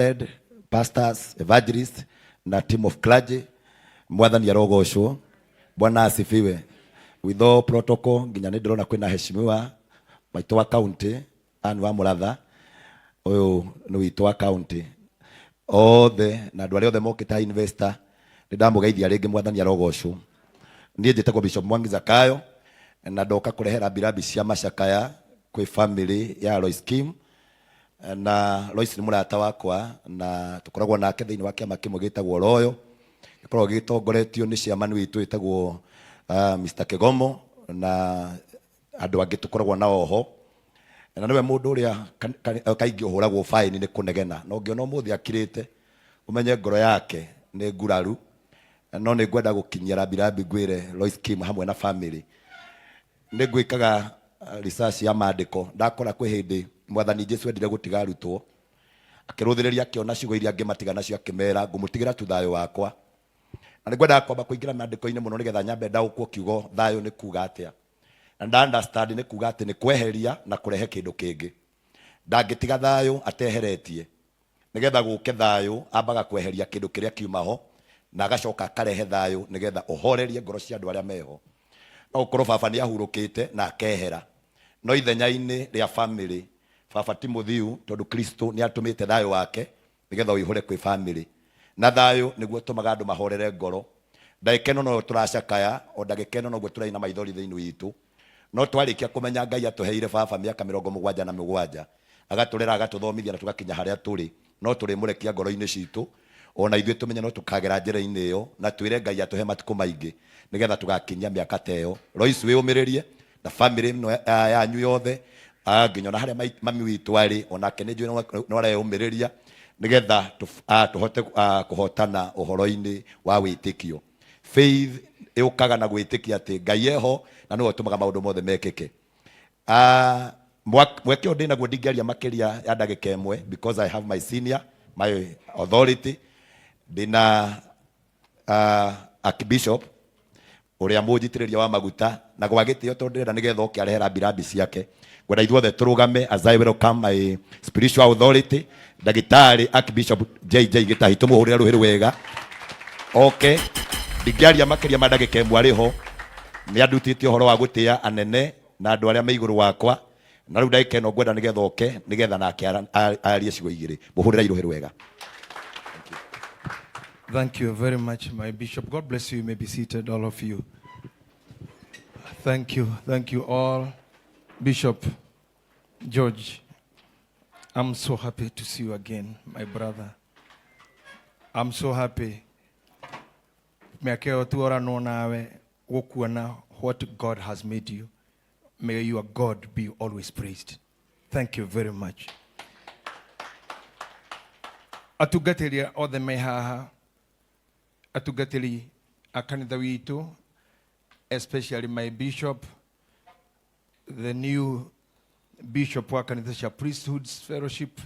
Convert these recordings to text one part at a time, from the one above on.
Ed, pastors, evangelists na team of clergy. Mwathani arogocwo. Bwana asifiwe. With all protocol, nginya nĩ ndĩrona kwĩna heshimiwa maitũ wa county Ann wa Mũratha, ũyũ nĩ witũ wa county othe na andũ arĩa othe mokĩte investor, nĩ ndamũgeithia rĩngĩ. Mwathani arogocwo. Niĩ njĩtagwo Bishop Mwangi Zakayo na ndoka kũrehe rambirambi cia macakaya kwĩ family ya Lois Kim. Na Lois nĩ mũrata wakwa na tũkoragwo nake thĩinĩ wa kĩama kĩmwe gĩtagwo Royal, gĩkoragwo gĩtongoretio nĩ chairman witũ wĩtagwo Mr. Kegomo na andũ angĩ tũkoragwo nao ho. Na nĩwe mũndũ ũrĩa kaingĩ ũhũragwo faini nĩ kũnegena, na ũngĩona ũmũthĩ akirĩte, ũmenye ngoro yake nĩ nguraru. No nĩ ngwenda gũkinyia rambirambi ngwĩre Lois Kim hamwe na family, nĩ ngwĩkaga research ya maandĩko, ndakora kwĩ hĩndĩ Mwathani Jesu endire gũtiga arutwo, akĩrũthĩrĩria, akĩona ciugo iria angĩmatiga nacio, akĩmera, "Ngũmũtigĩra tu thayũ wakwa." Na nĩ ngwendaga kwamba kũingĩra maandĩko-inĩ mũno nĩgetha nyambe ndaũkwo kiugo thayũ nĩ kuga atĩa, na nda understand nĩ kuga atĩ nĩ kweheria na kũrehe kĩndũ kĩngĩ. Ndangĩtiga thayũ ateheretie. Nĩgetha gũke thayũ, ambaga kweheria kĩndũ kĩrĩa kiuma ho na agacoka akarehe thayũ nĩgetha ũhorerie ngoro cia andũ arĩa meho. No gũkorwo baba nĩ ahurũkĩte na akehera, no ithenya-inĩ rĩa family, baba ti mũthiu, tondũ Kristo nĩ atũmĩte thayũ wake nĩgetha ũihũre kwĩ family, na thayũ nĩguo ũtũmaga andũ mahorere ngoro. Ndagĩka ĩno no tũracakaya, o ndagĩka ĩno noguo tũraina maithori thĩinĩ witũ, no twarĩkia kũmenya Ngai atũheire baba mĩaka 77, agatũrera, agatũthomithia na tũgakinya harĩa tũrĩ, no tũrĩmũrekia ngoro-inĩ citũ. Ona ithuĩ tũmenye no tũkagera njĩra-inĩ ĩyo na twĩre Ngai atũhe matukũ maingĩ nĩgetha tũgakinyia mĩaka ta ĩyo. Lois, wĩyũmĩrĩrie na family ĩno yanyu yothe, nginya ona harĩa mami witũ arĩ, onake nĩ njũĩ no areyũmĩrĩria nĩgetha tũhote kũhotana ũhoro-inĩ wa wĩtĩkio. Faith ĩũkaga na gwĩtĩkia atĩ Ngai eho na nĩwe ũtũmaga maũndũ mothe mekĩke. Mweke ũyũ ndĩnaguo, ndingĩaria makĩria ya ndagĩka 1 because I have my senior, my authority. Ndĩna Archbishop ũrĩa mũnjitĩrĩria wa maguta na gwa gĩtĩo, tondũ ndĩrenda nĩgetha oke arehe rambirambi ciake. Ngwenda ithuothe tũrũgame as I welcome my spiritual authority, Ndagĩtarĩ Archbishop JJ Gĩtahi. Tũmũhũrĩre rũhĩ wega oke. Ndingĩaria makĩria ma ndagĩka 1. Arĩ ho nĩ andutĩtie ũhoro wa gũtĩa anene na andũ arĩa me igũrũ wakwa, na rĩu ndagĩka ĩno ngwenda nĩgetha oke nĩgetha nake arie ciugo igĩrĩ. Mũhũrĩre rũhĩ wega. Thank you very much, my bishop. God bless you. You may be seated, all of you. Thank you. Thank you all. Bishop George, I'm so happy to see you again, my brother. I'm so happy. Mĩaka ĩyo tuoranwo nawe gũkuona what God has made you. May your God be always praised. Thank you very much. Atungatĩri othe me haha, atungatĩri a kanitha witũ, especially my bishop, the new bishop wa kanitha cia Priesthoods Fellowship,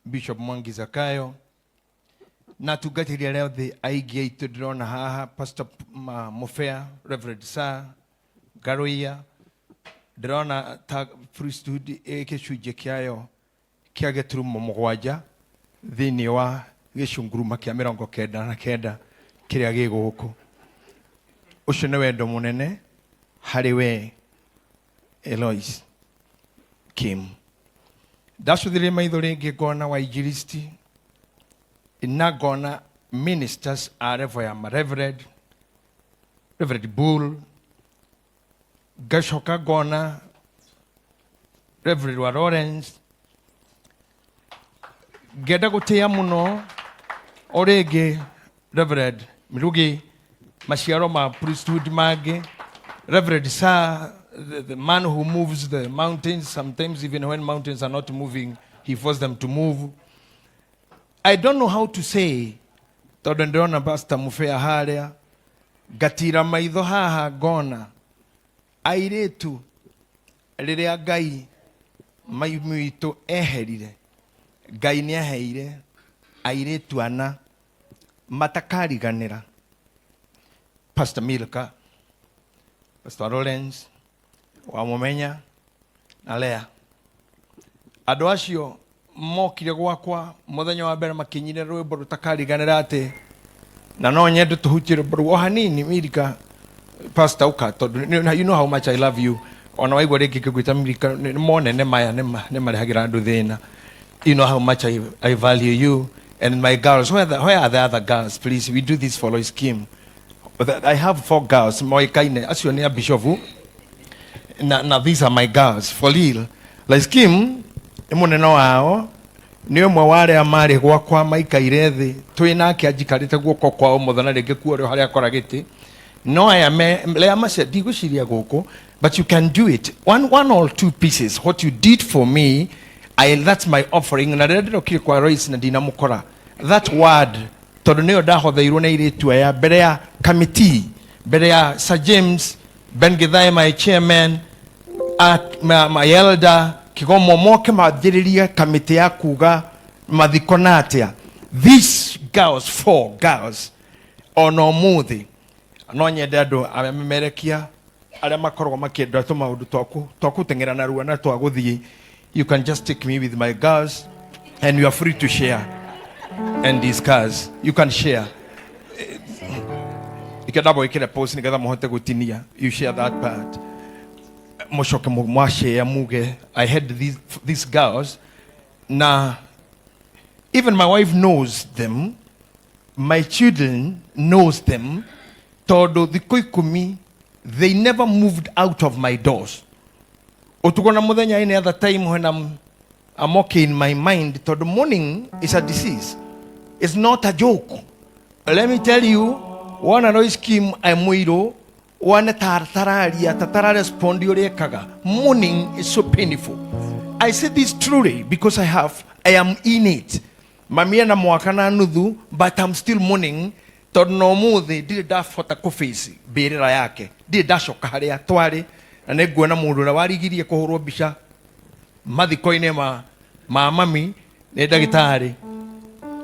Bishop Mwangi Zakayo, na atungatĩri arĩa othe aingĩ aitũ ndĩrona haha, Pastor Mufea, Reverend Sir Garoia, ndĩrona ta priesthood ĩ gĩcunjĩ kĩayo kĩa gĩturumo 7 thĩinĩ wa gĩcunguruma kĩa 99 kĩrĩa gĩ gũkũ. Ũcio nĩ wendo mũnene harĩ we Eloise Kim. Ndacũthĩrĩria maitho rĩngĩ, ngona wainjilisti na ngona ministers a level ya ma Reverend Bull, ngacoka ngona Reverend wa Lawrence. Ngenda gũtĩa mũno o rĩngĩ Reverend Mirugi, maciaro ma priesthood mangĩ, Reverend Sir, the man who moves the mountains, sometimes even when mountains are not moving, he forces them to move. I don't know how to say, tondũ ndĩrona Pastor Mufea harĩa, ngatira maitho haha, ngona airĩtu. Rĩrĩa Ngai mami witũ eherire, Ngai nĩ aheire airĩtu ana matakariganĩra: Pastor Milka, Pastor Lawrence wa Mũmenya na Lea. Andũ acio Mokire gwakwa muthenya wa mbere makinyire rwimbo rutakariganira ati na no nyende tuhutie rwimbo rũu o hanini. Mirika, pastor, uka tondu you know how much I love you. Ona waigua rĩngĩ ngĩgwĩta Mirika nĩ monene maya nĩ marehagĩra andũ thĩna. You know how much I value you and my girls. Where are the other girls? Please, we do this for Lois Kim. But I have four girls moĩkaine, acio nĩ a bishofu na these are my girls for real. Lois Kim nĩ mũnene wao, nĩ ũmwe wa arĩa marĩ gwakwa maikaire thĩ twĩ nake anjikarĩte guoko kwa ũmotho na rĩngĩ kuo harĩa akora gĩtĩ no aya me lea macia ndigwĩciria gũkũ, but you can do it one or two pieces. What you did for me, that's my offering. Na rĩrĩa ndĩrokire kwa Royce na ndinamũkora, that word tondũ nĩyo ndahotheirwo nĩ airĩtu aya mbere ya committee, mbere ya Sir James Ben Githae, my chairman, at my elder Kigomo, moke manjĩrĩrie kamĩtĩ ya kuga mathiko na atĩa. These girls, four girls, ona ũmũthĩ no nyende andũ arĩa memerekia arĩa makoragwo makĩenda tũmaũndũ twa gũteng'era narua na twa gũthiĩ, you can just take me with my girls and you are free to share and discuss. You can share ikendagwo ĩkĩre post nĩgetha mũhote gũtinia. You share that part, mũcoke mwashare muge I had these girls. Na even my wife knows them, my children knows them, tondũ thikũ 10 they never moved out of my doors, ũtukũ na mũthenya. Any other time when I'm okay in my mind, tondũ mourning is a disease, it's not a joke. Let me tell you, wona Lois Kim mũirũ wone tararia tatara respond ũrĩa ekaga. Mourning is so painful. I say this truly because I am in it. Mami ena mwaka na nuthu, but I'm still mourning, tondũ na ũmũthĩ ndirĩ ndabota kũface mbĩrĩra yake, ndirĩ ndacoka harĩa twarĩ, na nĩ nguona mũndũ ũrĩa warigirie kũhũrwo mbica mathiko-inĩ ma mami nĩ ndagĩtarĩ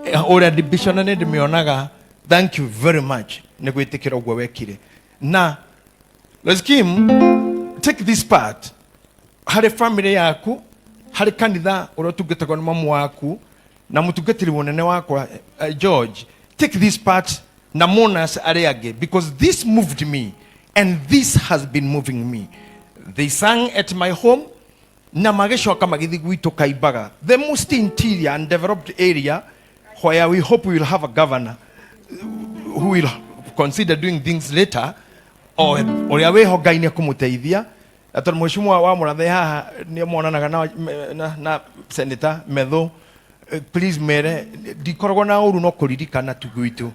ũrĩa mbica na nĩ ndĩmĩonaga. Thank you very much nĩ gwĩtĩkĩra ũguo wekire. Na Lois Kim, take this part harĩ family yaku, harĩ kanitha ũrĩa ũtungatagwo nĩ mamu waku na mũtungatĩri mũnene wakwa, George. Take this part na monas arĩa angĩ, because this moved me and this has been moving me. They sang at my home na magĩcoka magĩthiĩ gwitũ Kaimbaga, the most interior and developed area where we hope we will have a governor who will consider doing things later, o ũrĩa wĩho Ngai nĩ ekũmũteithia. Na tondũ mheshimiwa wa Mũrathe haha nĩ monanaga na senator Methu, please mere ndikoragwo na ũru no kũririkana tu gwitũ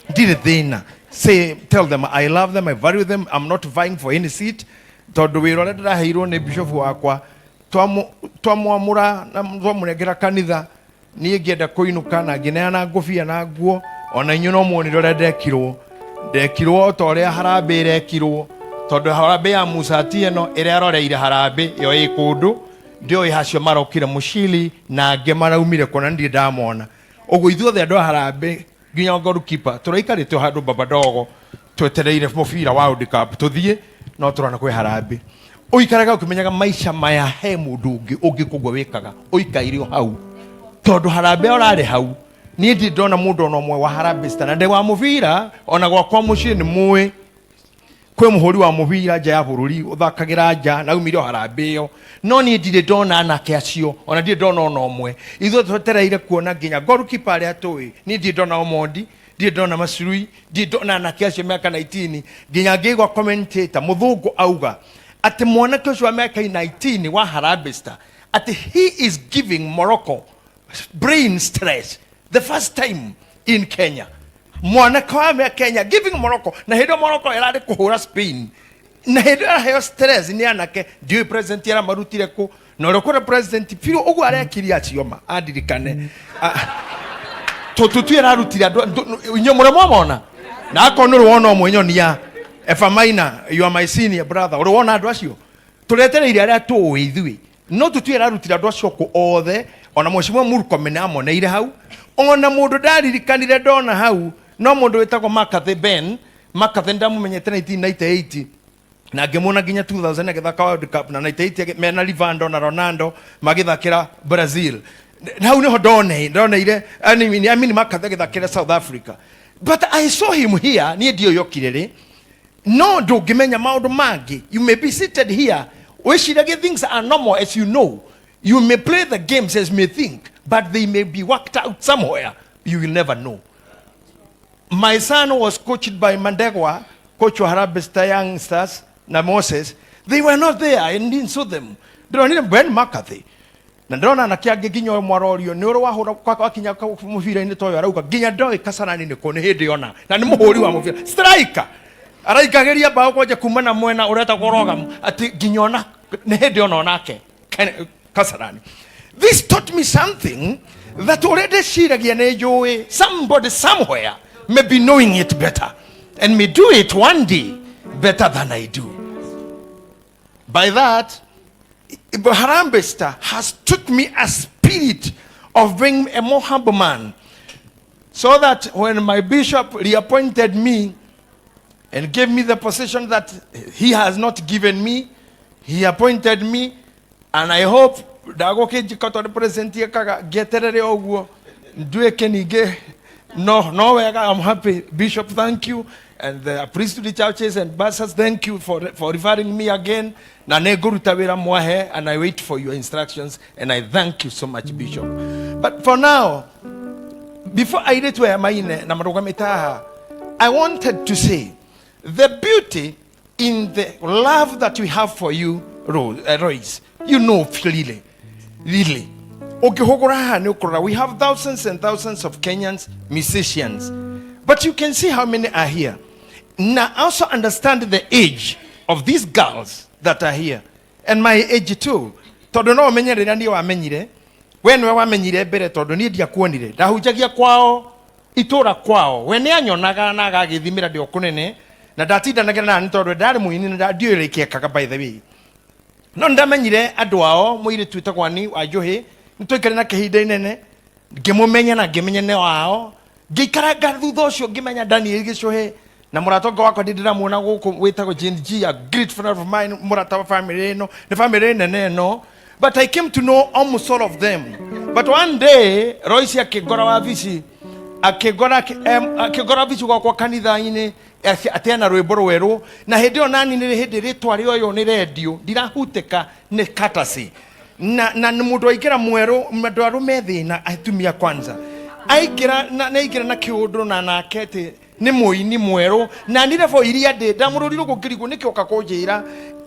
ndirĩ thĩna. Say, tell them I love them, I value them. I'm not vying for any seat, tondũ wĩra ũrĩa ndĩraheirwo nĩ bishop wakwa twamwamũra na twamũnengera kanitha, niĩ ngĩenda kũinũka na ngĩneana ngũbia na nguo. Ona inyuĩ no muonire ũrĩa ndekirwo. Ndekirwo o ta ũrĩa harambĩ ĩrekirwo, tondũ harambĩ ya Musa Atieno ĩrĩa aroreire harambĩ ĩyo ĩ kũndũ ndĩoĩ hacio marokire mũcili na angĩ maraumire kuona ndirĩ ndamona ũguo. Ithuothe andũ a harambĩ nginya goalkeeper tũraikarĩte o handũ baba dogo twetereire mũbira wa World Cup tũthiĩ no tũrona kwĩ harambĩ. Ũikaraga ũkĩmenyaga maica maya he mũndũ ũngĩ ũngĩ kũguo wĩkaga ũikaire o hau tondũ harambĩ ũrarĩ hau. Niĩ ndirĩ ndona mũndũ ona ũmwe wa Harambee Star na ndĩ wa mũbira. Ona gwakwa mũciĩ nĩ mũĩ kwĩ mũhũri wa mũbira nja ya bũrũri ũthakagĩra nja na aumire o harambĩ ĩyo, no niĩ ndirĩ ndona anake acio, ona ndirĩ ndona ona ũmwe. Ithuĩ twetereire kuona nginya goalkeeper arĩa tũĩ. Niĩ ndirĩ ndona Omondi, ndirĩ ndona Macurui, ndirĩ ndona anake acio mĩaka 19, nginya ngĩigua commentator mũthũngũ auga atĩ mwanake ũcio wa mĩaka 19 wa Harambee Star atĩ he is giving Morocco brain stress the first time in Kenya. Mwanake wa mĩaka Kenya giving Morocco, na hĩndĩ ĩyo Morocco ĩrarĩ kũhũra Spain, na hĩndĩ ĩyo araheo stress nĩ anake. Ndiũĩ president aramarutire kũ na ũrĩa kũrĩa president biũ ũguo arekirie acio ma andirikane tũtue ararutire andũ inyuĩ mũrĩ mwamona na akorwo nĩ ũrĩ wona ũmwe nyonia. Efa Maina, you are my senior brother, ũrĩ wona andũ acio tũretereire arĩa tũĩ ithuĩ no tũtue ararutire andũ acio kũ othe. Ona mheshimiwa Murkomen amoneire hau, ona mũndũ ndaririkanire ndona hau no mũndũ wĩtagwo McCarthy, Ben McCarthy, ndamũmenyete 1998 na ngĩmuona nginya 2000 agĩthaka World Cup na 98 mena Rivaldo na Ronaldo magĩthakĩra Brazil. Hau niho ndone ndoneire I mean McCarthy agĩthakĩra South Africa, but I saw him here. Niĩ ndiũĩ yokire rĩ, no ndũngĩmenya maũndũ mangĩ. You may be seated here wĩciragie things are normal. As you know, you may play the games as you may think, but they may be worked out somewhere you will never know. My son was coached by Mandegwa, coach wa Harambee Star Young Stars, na Moses. They were not there. I didn't saw them. Ndĩronire Ben McCarthy na ndĩrona anake angĩ nginya ũyũ mwarorio nĩ ũrĩ wahũra wakinya mũbira-inĩ ta ũyũ arauga nginya ndoĩ Kasarani nĩ kũ nĩ hĩndĩ ona na nĩ mũhũri wa mũbira, striker, araikagĩria mbaũ kwanja kuma na mwena ũretagwo Rogamu, atĩ nginya ona nĩ hĩndĩ ona onake Kasarani. This taught me something, that ũrĩa ndĩciragia nĩ njũĩ, somebody somewhere may be knowing it better and may do it one day better than I do. By that, Harambee Star has taught me a spirit of being a more humble man, so that when my bishop reappointed me and gave me the position that he has not given me, he appointed me, and I hope ndagũkĩnjĩka tondũ president ekaga ngĩeterere ũguo nduĩke ningĩ no wega. I'm happy. Bishop, thank you, and the priesthood churches and pastors, thank you for referring me again. Na nĩ ngũruta wĩra mwahe, and I wait for your instructions, and I thank you so much, Bishop. But for now, before airĩtu aya maine na marũgamĩte haha, I wanted to say the beauty in the love that we have for you, Royce. You know, really, really. Ũngĩhũgũra haha nĩ ũkũrora we have thousands and thousands of Kenyans musicians, but you can see how many are here. Now also understand the age of these girls that are here and my age too, tondũ no ũmenye rĩrĩa niĩ wamenyire we nĩwe wamenyire mbere, tondũ niĩ ndiakuonire. Ndahunjagia kwao itũra kwao, we nĩ anyonaga na agagĩthimĩra ndĩ o kũnene na ndatindanagĩra nani tondũ ndarĩ mũini na ndiũĩ rĩkĩekaga, by the way. No nĩndamenyire andũ ao, mũirĩtu wĩtagwo Ani wa Njũhĩ, nĩ twaikare na kĩhinda inene ngĩmũmenya na ngĩmenya nĩ wao. Ngĩikaranga thutha ũcio ngĩmenya Daniel Gĩcũhĩ na mũrata ũngĩ wakwa ndĩramuona gũkũ wĩtagwo Jane G, a great friend of mine, mũrata wa family ĩno, nĩ family nene ĩno. But I came to know almost all of them. But one day Royce akĩngora wabici, akĩngora wabici gwakwa kanitha-inĩ atĩ ena rwĩmbo rwerũ, na hĩndĩ ĩyo nani nĩ hĩndĩ rĩtwa rĩa ũyũ nĩ rendio ndirahutĩka nĩ courtesy na nĩ mũndũ aingĩra mwerũ, andũ arũme thĩna atumia kwanza aingĩra na aingĩra na kĩũndũ na nake atĩ nĩ mũini mwerũ na nĩ level iria ndĩ ndamũrũrirwo gũkĩrigwo nĩkĩ oka kũnjĩra,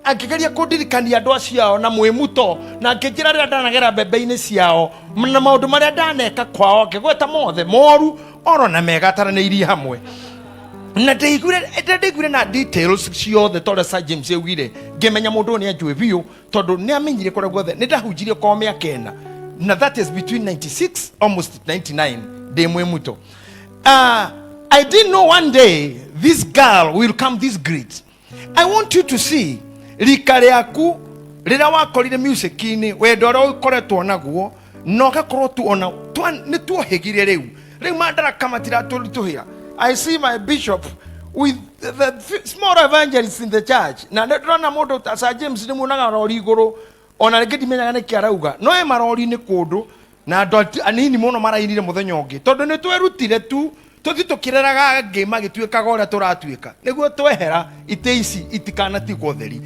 akĩgeria kũndirikania andũ acio ao na mwĩmuto na akĩnjĩra rĩrĩa ndanagera mbembe-inĩ ciao na maũndũ marĩa ndaneka kwao, akĩgweta mothe moru oro na mega ataranĩirie hamwe, na ndaiguire na details ciothe ta ũrĩa Sir James augire, ngĩmenya mũndũ ũyũ nĩ anjũĩ biũ tondũ nĩ amenyire kũrĩa guothe nĩ ndahunjirie kwao mĩaka 4, na that is between 96 almost 99 ndĩ mwĩmuto. I didn't know one day this girl will come this great. I want you to see rika rĩaku rĩrĩa wakorire music-inĩ, wendo ũrĩa ũkoretwo naguo na ũgakorwo tu ona nĩ tuohĩgire rĩu rĩu madaraka matiratũritũhĩra. I see my bishop with the small evangelists in the church, na nĩ ndĩrona mũndũ ta Sir James, nĩ muonaga rori igũrũ, ona rĩngĩ ndimenyaga nĩkĩ arauga, no e marori-inĩ kũndũ na andũ anini mũno marainire mũthenya ũngĩ, tondũ nĩ twerutire tu tũthi tũkĩreraga angĩ magĩtuĩkaga ũrĩa tũratuĩka nĩguo twehera itĩ ici itikanatigwo theri.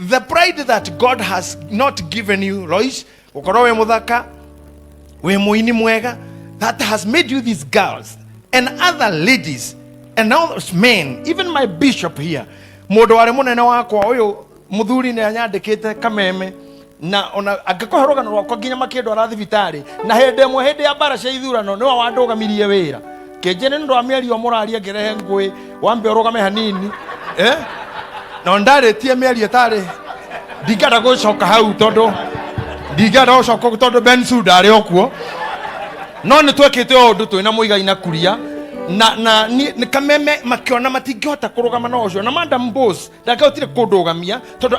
The pride that God has not given you, Lois, gũkorwo wĩ mũthaka, wĩ mũini mwega, that has made you these girls and other ladies and all men, even my bishop here, mũndũ warĩ mũnene wakwa ũyũ mũthuri nĩ anyandĩkĩte kameme na ona angĩkũhe rũgano rwakwa nginya makĩndwara thibitarĩ, na hĩndĩ ĩmwe hĩndĩ ya mbara cia ithurano nĩwe wandũgamirie wĩra kĩnjĩre nĩ ũndũ wa mĩario mũraria ngĩrehe ngũĩ wambe ũrũgame hanini, eh? No ndarĩtie mĩario ĩtarĩ ndingĩenda gũcoka hau tondũ ndingĩenda gũcoka tondũ Bensu ndarĩ o kuo, no nĩ twekĩte o ũndũ twĩna Mũigai na Kuria na nĩ kameme makĩona matingĩhota kũrũgama na ũcio na Madam Boss ndangĩhotire kũndũgamia tondũ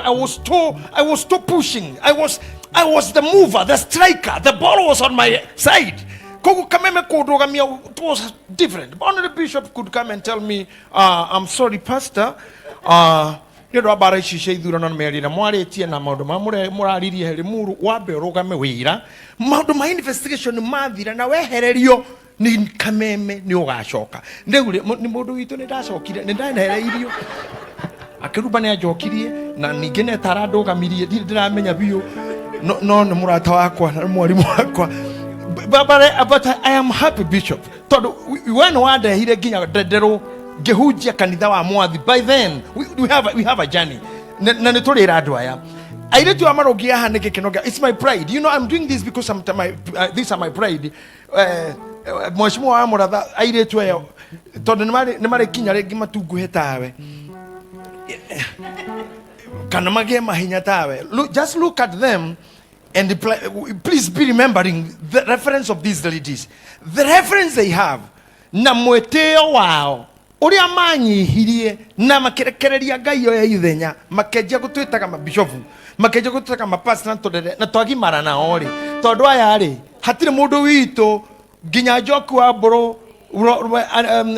I was too pushing. I was the mover, the striker. The ball was on my side. Koguo kameme kũndũgamia, it was different. Only the bishop could come and tell me, "I'm sorry, pastor." Nĩ ũndũ wa mbara ici cia ithurano na mĩario ĩrĩa mwarĩtie na maũndũ marĩa mũraririe Limuru, wambe ũrũgame wĩra, maũndũ ma investigation mathira na wehererio nĩ kameme nĩ ũgacoka. Rĩu rĩ, nĩ mũndũ witũ nĩ ndacokire, nĩ ndahereirio akĩrumba, nĩ anjokirie na ningĩ netara ndũgamirie, ndirĩ ndĩramenya biũ, no nĩ mũrata wakwa na nĩ mwarimũ wakwa. But I am happy, Bishop, tondũ we nĩ wandehire nginya ndenderũ ngĩhunjia kanitha wa Mwathi. By then we have a journey na nĩ tũrĩra andũ aya airĩtu aya marũngiĩ haha nĩ gĩkeno it's my pride. I'm doing this because these are my pride. Mheshimiwa wa Mũratha, airĩtu aya tondũ nĩ marĩ kinya rĩngĩ matunguhe tawe kana magĩe mahinya tawe. Look, just look at them and please be remembering the reference of these ladies, the reference they have na mwĩtĩo wao ũrĩa manyihirie na makĩrekereria Ngai oya ithenya, makĩanjia gũtwĩtaga mabishofu, makĩanjia gũtwĩtaga mapasta, na tũrere na twagimara nao rĩ, tondũ aya rĩ, hatirĩ mũndũ witũ nginya Njoku wa Mbũrũ,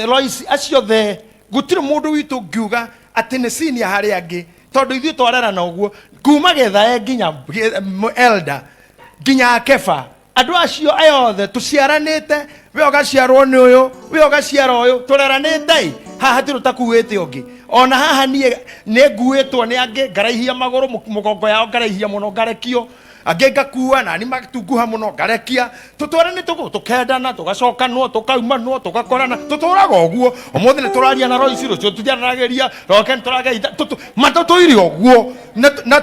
Lois, acio othe, gũtirĩ mũndũ witũ ngiuga atĩ nĩ senior harĩ angĩ, tondũ ithuĩ twarerana ũguo kuma gethae nginya elder nginya Kefa, andũ acio aya othe tũciaranĩte, we ũgaciarwo nĩ ũyũ, we ũgaciara ũyũ, tũreranĩte ĩ haha hatirĩ ũtakuĩte ũngĩ. Ona haha niĩ nĩ nguĩtwo nĩ angĩ, ngaraihia magũrũ, mũgongo yao ngaraihia mũno, ngarekio, angĩ ngakua nani matunguha mũno, ngarekia. Tũtwaranĩte ũguo, tũkendana, tũgacokanwo, tũkaumanwo, tũgakorana, tũtũraga ũguo. Ũmũthĩ nĩ tũraria na Roici, rũciũ tũtiaranagĩria, roke nĩ tũrageitha, matũtũire ũguo na